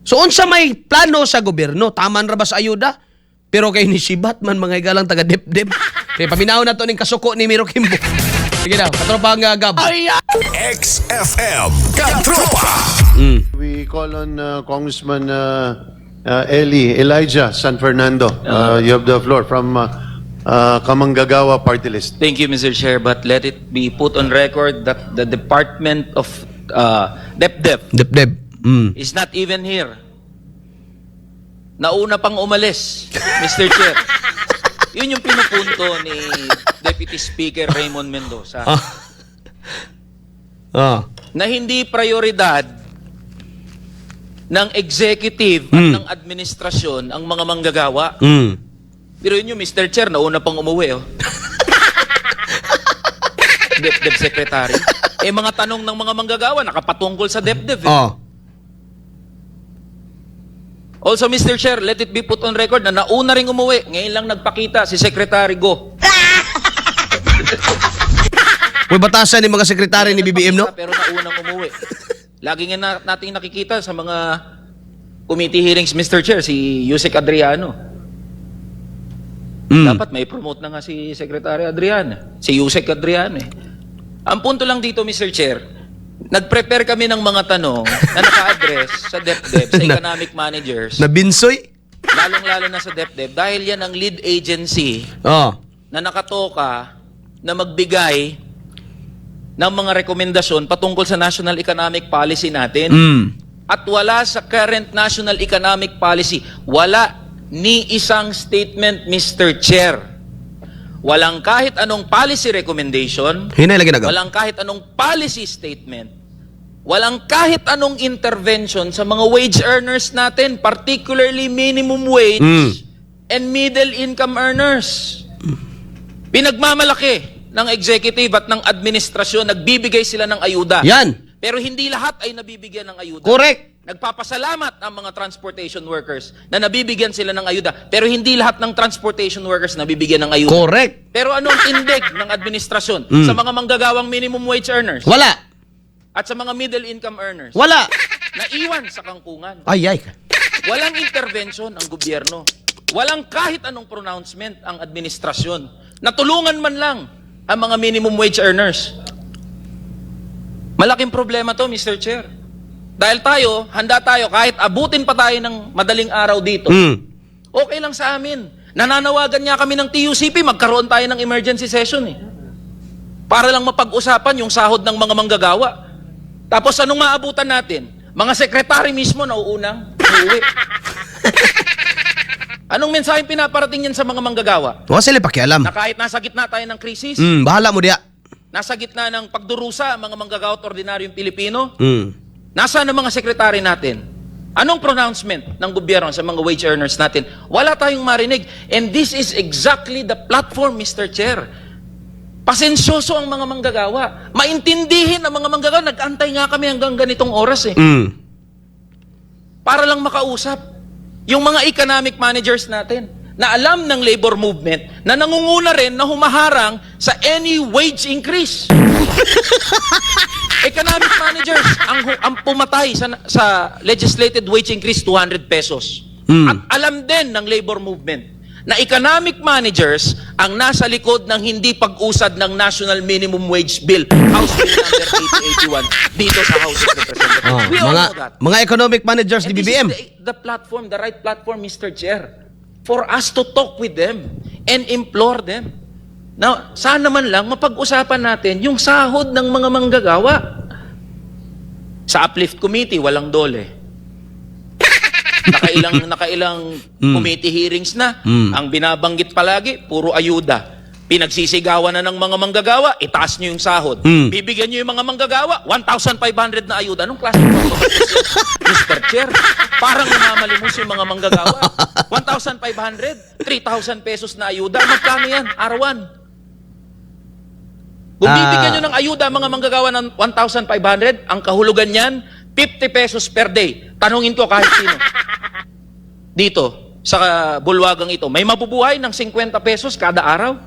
So unsa may plano sa gobyerno? Taman ra ba sa ayuda? Pero kay ni Sibat man, mga igalang taga Depdep. Kay paminaw na to ning kasuko ni Miro Kimbo. Sige daw, katropang Gab. XFM Katropa. We call on Congressman Eli Elijah San Fernando. You have the floor from Kamanggagawa Party List. Thank you, Mr. Chair, but let it be put on record that the Department of DepDep Depdep. is not even here. Nauna pang umalis, Mr. Chair. Yun yung pinupunto ni Deputy Speaker Raymond Mendoza na hindi prioridad ng executive at ng administrasyon ang mga manggagawa. Pero yun yung Mr. Chair, nauna pang umuwi, oh. DepDep Secretary. Eh, mga tanong ng mga manggagawa, nakapatungkol sa DepDep, eh. Also, Mr. Chair, let it be put on record na nauna ring umuwi. Ngayon lang nagpakita si Secretary Go. Uy, batasan ni mga sekretary ni BBM, no? Pero naunang umuwi. Lagi nga nating nakikita sa mga committee hearings, Mr. Chair, si Usec Adriano. Dapat may promote na nga si Secretary Adriano. Si Usec Adriano, eh. Ang punto lang dito, Mr. Chair, nag-prepare kami ng mga tanong na naka-address sa DepDev, sa economic managers, Nabinsoy? Lalong-lalo na sa DepDev, dahil yan ang lead agency na nakatoka na magbigay ng mga rekomendasyon patungkol sa national economic policy natin. At wala sa current national economic policy, wala ni isang statement, Mr. Chair. Walang kahit anong policy recommendation, Hinay lagi na, Gab. Walang kahit anong policy statement, walang kahit anong intervention sa mga wage earners natin, particularly minimum wage and middle income earners. Pinagmamalaki ng executive at ng administrasyon, nagbibigay sila ng ayuda. Yan. Pero hindi lahat ay nabibigyan ng ayuda. Correct. Nagpapasalamat ang mga transportation workers na nabibigyan sila ng ayuda. Pero hindi lahat ng transportation workers nabibigyan ng ayuda. Correct. Pero anong tindig ng administrasyon sa mga manggagawang minimum wage earners Wala. At sa mga middle income earners? Wala. Naiwan sa kangkungan. Ay, ay. Walang intervention ang gobyerno. Walang kahit anong pronouncement ang administrasyon. Natulungan man lang ang mga minimum wage earners. Malaking problema to, Mr. Chair. Dahil tayo, handa tayo kahit abutin pa tayo ng madaling araw dito. Okay lang sa amin. Nananawagan nga kami ng TUCP, magkaroon tayo ng emergency session, eh. Para lang mapag-usapan yung sahod ng mga manggagawa. Tapos anong maabutan natin? Mga sekretary mismo nauunang uuwi. Anong mensaheng pinaparating yan sa mga manggagawa? Wala sila pakialam. Na kahit nasa gitna tayo ng krisis, Bahala mo diya. Nasa gitna ng pagdurusa ang mga manggagawa at ordinaryong Pilipino, nasaan ang mga sekretary natin? Anong pronouncement ng gobyerno sa mga wage earners natin? Wala tayong marinig. And this is exactly the platform, Mr. Chair. Pasensyoso ang mga manggagawa. Maintindihin ang mga manggagawa. Nag-antay nga kami hanggang ganitong oras, eh. Para lang makausap yung mga economic managers natin na alam ng labor movement na nangunguna rin na humaharang sa any wage increase. Economic managers ang pumatay sa legislated wage increase, 200 pesos. At alam din ng labor movement na economic managers ang nasa likod ng hindi pag-usad ng National Minimum Wage Bill, House Bill number 8081 dito sa House of Representatives. We all Mga know that. mga economic managers ni And this BBM. is the platform, the right platform, Mr. Chair, for us to talk with them and implore them. Now, sana man lang mapag-usapan natin yung sahod ng mga manggagawa. Sa Uplift Committee, walang DOLE. Nakailang committee hearings na. Ang binabanggit palagi, puro ayuda. Pinagsisigawan na ng mga manggagawa, itaas nyo yung sahod. Bibigyan nyo yung mga manggagawa, 1,500 na ayuda. Anong klase ng pagbabatas yan, Mr. Chair? Parang namamalimos yung mga manggagawa. 1,500, 3,000 pesos na ayuda. Magkano yan? Arawan. Kung bibigyan nyo ng ayuda ang mga manggagawa ng 1,500, ang kahulugan niyan, 50 pesos per day. Tanungin ko kahit sino dito, sa bulwagang ito, may mabubuhay ng 50 pesos kada araw?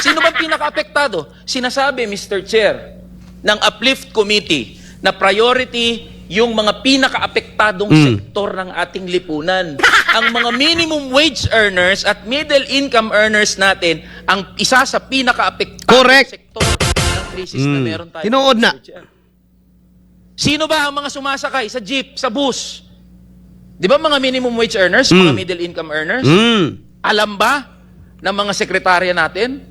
Sino bang pinaka-apektado? Sinasabi, Mr. Chair, ng Uplift Committee na priority Yung mga pinakaapektadong sektor ng ating lipunan. Ang mga minimum wage earners at middle income earners natin ang isa sa pinakaapektadong sektor ng crisis na meron tayo. Tinuod na. Mr. Chair. Sino ba ang mga sumasakay sa jeep, sa bus? Di ba mga minimum wage earners, mga middle income earners? Alam ba ng mga sekretarya natin?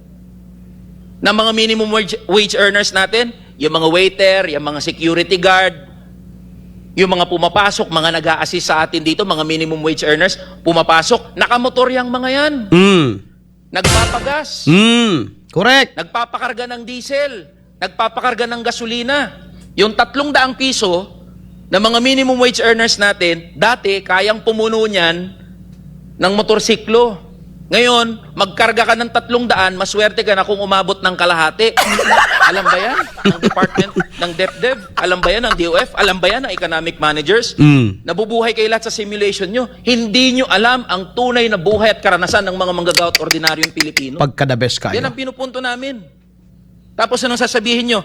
Ng mga minimum wage earners natin? Yung mga waiter, yung mga security guard, yung mga pumapasok, mga nag assist sa atin dito, mga minimum wage earners, pumapasok, nakamotor yung mga yan. Nagpapagas. Correct. Nagpapakarga ng diesel, nagpapakarga ng gasolina. Yung ₱300 na mga minimum wage earners natin, dati kayang pumuno niyan ng motorsiklo. Ngayon, magkarga ka ng 300, maswerte ka na kung umabot ng kalahati. Alam ba yan? Ng department ng DepDev? Alam ba yan ng DOF? Alam ba yan ng economic managers? Nabubuhay kayo lahat sa simulation nyo. Hindi nyo alam ang tunay na buhay at karanasan ng mga manggagawa at ordinaryong Pilipino. Pagka the best kayo. Yan ang pinupunto namin. Tapos anong sasabihin nyo?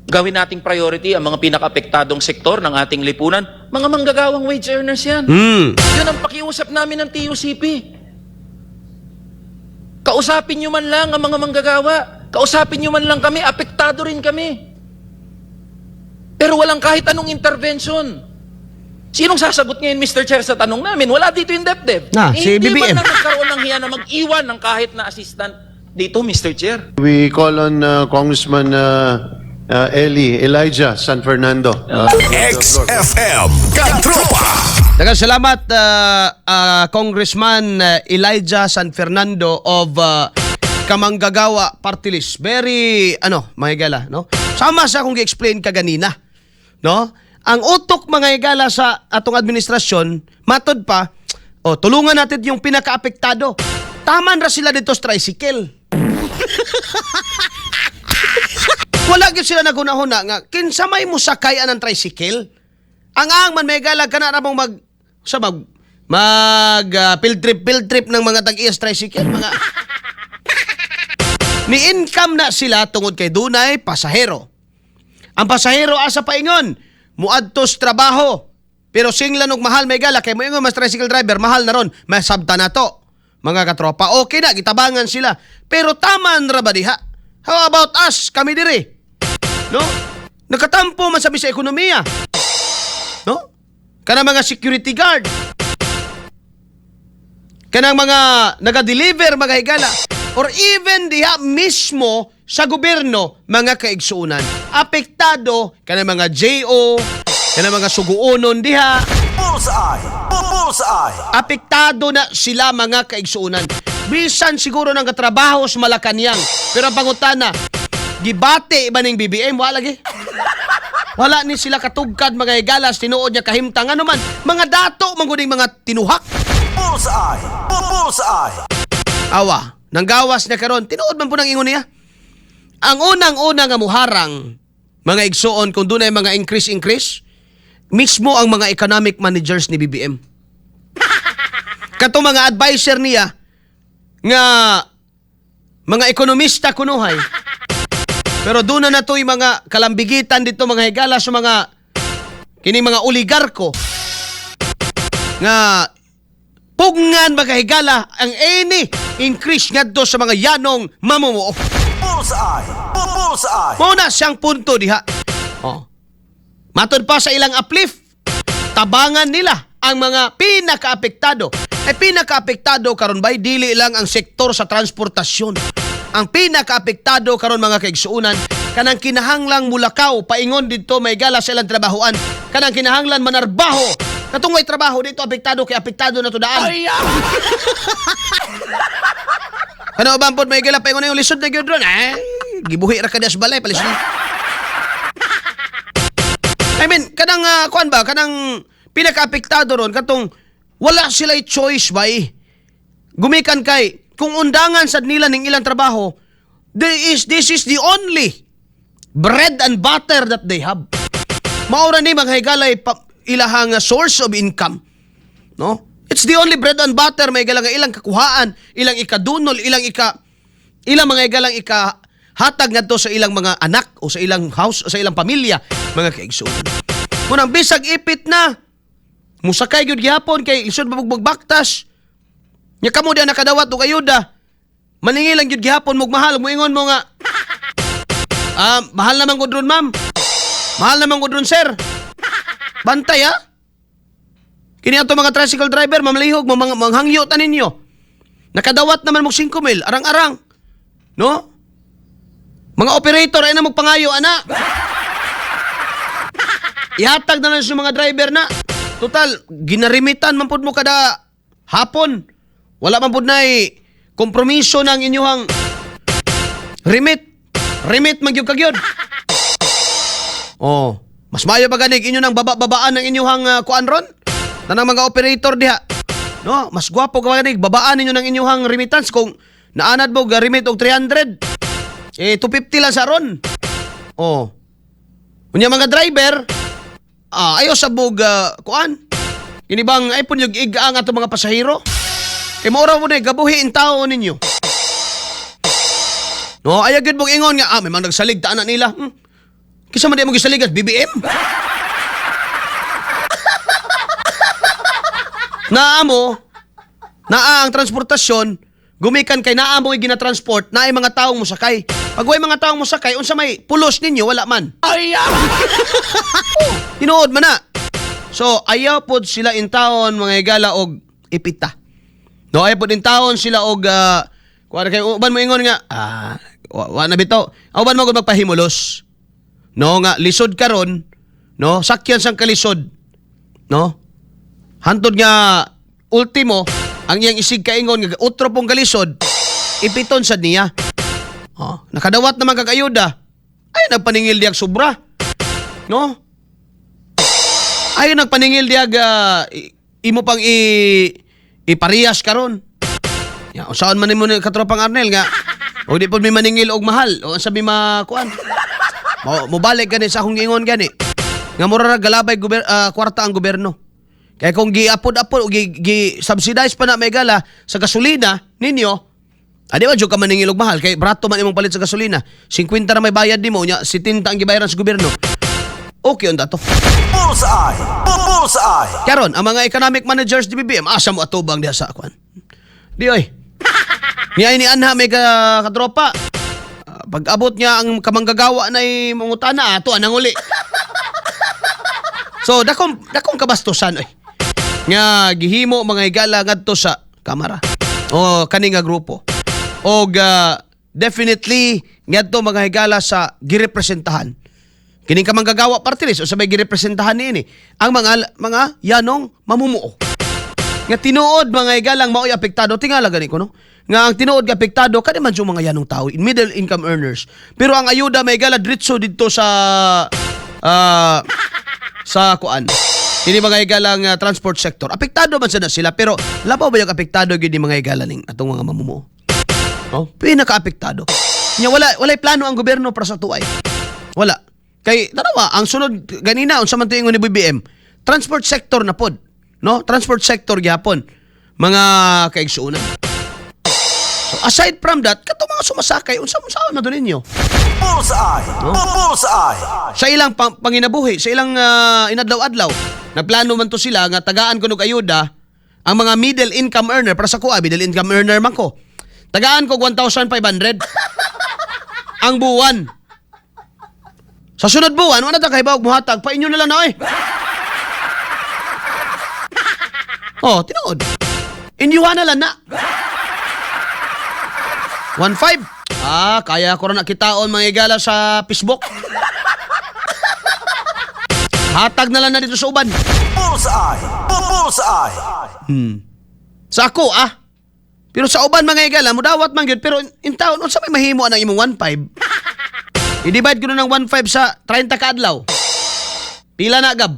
Gawin nating priority ang mga pinaka-apektadong sektor ng ating lipunan. Mga manggagawang wage earners yan. Yun ang pakiusap namin ng TUCP. Kausapin nyo man lang ang mga manggagawa. Kausapin nyo man lang kami. Apektado rin kami. Pero walang kahit anong intervention. Sinong sasagot ngayon, Mr. Chair, sa tanong namin? Wala dito yung DepDev. Na, si Hindi BBM. man lang nagkaroon ng hiya na mag-iwan ng kahit na assistant dito, Mr. Chair. We call on Congressman Eli Elijah San Fernando. You have the floor. XFM Katropa. Daghang salamat, Congressman Elijah San Fernando of Kamanggagawa Party List. Very ano, mga higala, no? Sama sa akong gi-explain kaganina, no? Ang utok, mga higala, sa atong administrasyon, matod pa, oh, tulungan natin yung pinakaapektado. Taman ra sila dito sa tricycle. Wala gyud sila naghuna-huna nga kinsa may musakay anang tricycle. Ang man may galag kana ra mong mag sa mag mag field trip ng mga tag-iyas tricycle, mga ni income na sila tungod kay dunay pasahero. Ang pasahero asa paingon muadto sa trabaho. Pero singlan og mahal may gala kay moingon mas tricycle driver mahal na ron, masabta na to. Mga katropa, okay na gitabangan sila. Pero taman ra ba diha? How about us kami diri? No? Nakatampo man sabi sa ekonomiya. No? Kanang mga security guard. Kanang mga naga-deliver, mga higala, or even diha mismo sa gobyerno, mga kaigsuunan. Apektado kanang mga JO, kanang mga suguonon diha. Bullseye. Bullseye. Apektado na sila, mga kaigsuunan. Bisan siguro nang katrabaho sa Malacanang. Pero ang pangutana, gibati ba ning BBM? Wala lagi. Wala ni sila katugkad, mga higalas, tinuod niya kahimtang. Ano man, mga dato, manguning mga tinuhak. Bullseye. Bullseye. Awa, nanggawas niya karon, tinuod man po nang ingon niya. Ang unang-una nga muharang, mga igsuon, kung dunay mga increase-increase, mismo ang mga economic managers ni BBM. Kato mga advisor niya, nga mga ekonomista kunuhay. Pero doon na nato'y mga kalambigitan dito, mga higala, sa mga kini mga oligarko nga pugngan, mga higala, ang any increase ngadto sa mga yanong mamumuo. Bullseye. Bullseye. Mao na siyang punto diha. Oh. Matod pa sa ilang uplift, tabangan nila ang mga pinakaapektado. Eh pinakaapektado karon bay dili lang ang sektor sa transportasyon. Ang pinakaapektado karon, mga kaigsuunan, kanang kinahanglang mulakaw paingon didto may gala sa ilang trabahoan, kanang kinahanglan manarbaho. Katong way trabaho dito apektado kay apektado na to daan. Ano ba pod may gala paingon na yung lisod na gyud ron? Eh, gibuhi ra ka sa balay palis na. I mean, kanang kuan ba, kanang pinakaapektado ron katong wala sila choice bay. Gumikan kay kung undangan sad nila ning ilang trabaho, there is this is the only bread and butter that they have. Maura ni mga higalay ilahang source of income. No? It's the only bread and butter may nga ilang kakuhaan, ilang ikadunol, ilang mga higalang ika hatag ngadto sa ilang mga anak o sa ilang house o sa ilang pamilya, mga kaigsuonan. Kunang bisag ipit na, musakay gyud gihapon kay lisod ba magbaktas. Nya kamo diha nakadawat og ayuda. Maningil lang gyud gihapon mog mahal, moingon mo nga, "Ah, mahal naman ko dron, ma'am. Mahal naman ko dron, sir." Bantay ha. Kini ato mga tricycle driver, mamlihog mo, mga manghangyo ta ninyo. Nakadawat naman mo 5 mil, arang-arang. No? Mga operator ay na magpangayo ana. Ihatag na lang sa mga driver na. Total, ginarimitan man pud mo kada hapon. Wala man pud nay kompromiso ng inyuhang remit. Remit man gyud kagyod. Oh, mas maayo pa ganig inyo nang baba-babaan ng inyuhang kuan ron. Tanang mga operator diha. No, mas gwapo ka ganig babaan ninyo ng inyuhang remittance kung naanad mo ga remit og 300. Eh 250 lang sa ron. Oh. Unya mga driver, ayaw sa bug kuan. Kini bang ay pun yung iga ang ato mga pasahero? Kay mao mo na gabuhi in tao ninyo. No, ayaw gyud mong ingon nga may mga nagsalig ta na nila. Kisa man di mo gisalig at BBM? Naa mo, naa ang transportasyon, gumikan kay naa mo ginatransport, naay mga taong mosakay. Pag way mga taong mosakay, unsa may pulos ninyo, wala man. Ay! Tinuod man na. So, ayaw pod sila in taon mga higala og ipita. No, ayaw pod in taon sila og kuan kay uban mo ingon nga wa na bitaw. Uban mo gud magpahimulos. No nga lisod karon, no, sakyan sang kalisod. No? Hantod nga ultimo ang iyang isig kaingon nga utro pong kalisod ipiton sad niya. Oh, nakadawat naman kag ayuda. Ay nagpaningil diyag sobra. No? Ay nagpaningil diyag imo pang iparehas karon. Ya, unsaon man nimo ni katropang Arnel nga og di pud mi maningil og mahal o unsa mi makuan. Mo mobalik gani sa akong giingon gani. Nga mura ra galabay kwarta ang gobyerno. Kaya kung giapod-apod o gi subsidize pa na may gala sa gasolina ninyo, adi ba jud ka maningil og mahal kay brato man imong palit sa gasolina. 50 ra may bayad nimo nya 70 ang gibayaran sa gobyerno. Okay unta to. Bullseye! Bullseye! Karon ang mga economic managers di BBM asa mo atubang diha sa kuan. Di oy. Niya ni anha may katropa. Pag abot niya ang kamanggagawa na mangutana ato anang uli. So dakong dakong kabastusan oy. Nga gihimo mga higala ngadto sa kamara o kani nga grupo. Og definitely ngadto mga higala sa girepresentahan. Kining kamanggagawa party list o sa may girepresentahan niini ang mga yanong mamumuo. Nga tinuod mga higalang mao'y apektado, tingala gani ko no. Nga ang tinuod nga apektado kani man yung mga yanong tao, middle income earners. Pero ang ayuda may higala diretso didto sa kuan. Kini mga higalang transport sector. Apektado man sad na sila pero labaw ba yung apektado gyud ni mga higala ning atong mga mamumuo? No? Pinaka-apektado. Nya walay plano ang gobyerno para sa tuay. Wala. Kay tanawa ang sunod ganina unsa man to ingon ni BBM, transport sector na pod. No? Transport sector gyapon mga kaigsuonan. So aside from that, katong mga sumasakay unsa man sa na ninyo? Bullseye! No? Bullseye! Sa ilang panginabuhi, sa ilang inadlaw-adlaw, nagplano man to sila nga tagaan ko og ayuda ang mga middle income earner para sa kuha, middle income earner man ko. Tagaan ko 1,500 ang buwan. Sa sunod buwan, wala ta kahibaw muhatag, pa inyo na lang na oy. Oh, tinuod. Inyuha na lang na. 1.5. Ah, kaya ko ra na kitaon mga igala sa Facebook. Hatag na lang na dito sa uban. Bullseye! Bullseye! Sa ako ah. Pero sa uban mga igala, mudawat man gyud pero in town unsa may mahimo ang imong 1.5? I-divide ko na ng 1.5 sa 30 ka adlaw. Pila na gab?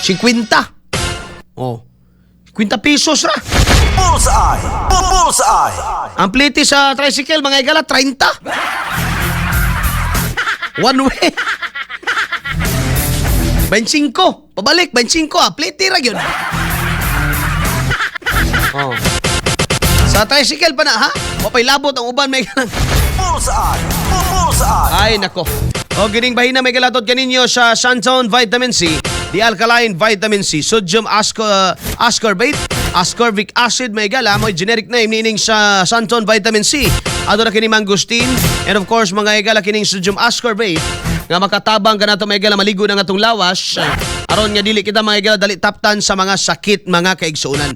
50. Oh. 50 pesos ra. Bullseye! Bullseye! Ang plite sa tricycle mga igala 30. One way. 25. Pabalik 25 ah. Plite ra gyud. Oh. Sa tricycle pa na ha? Mapay labot ang uban may Bullseye! Bullseye! Ay nako. O kining bahina may galatod kaninyo sa Santon Vitamin C, the alkaline vitamin C, sodium ascorbate, ascorbic acid may gala mo generic name nining sa Santon Vitamin C. Adto na kini mangosteen and of course, mga higala, kining sodium ascorbate nga makatabang kanato, mga higala, maligo na nga atong lawas aron nga dili kita, mga higala, dali taptan sa mga sakit, mga kaigsuonan.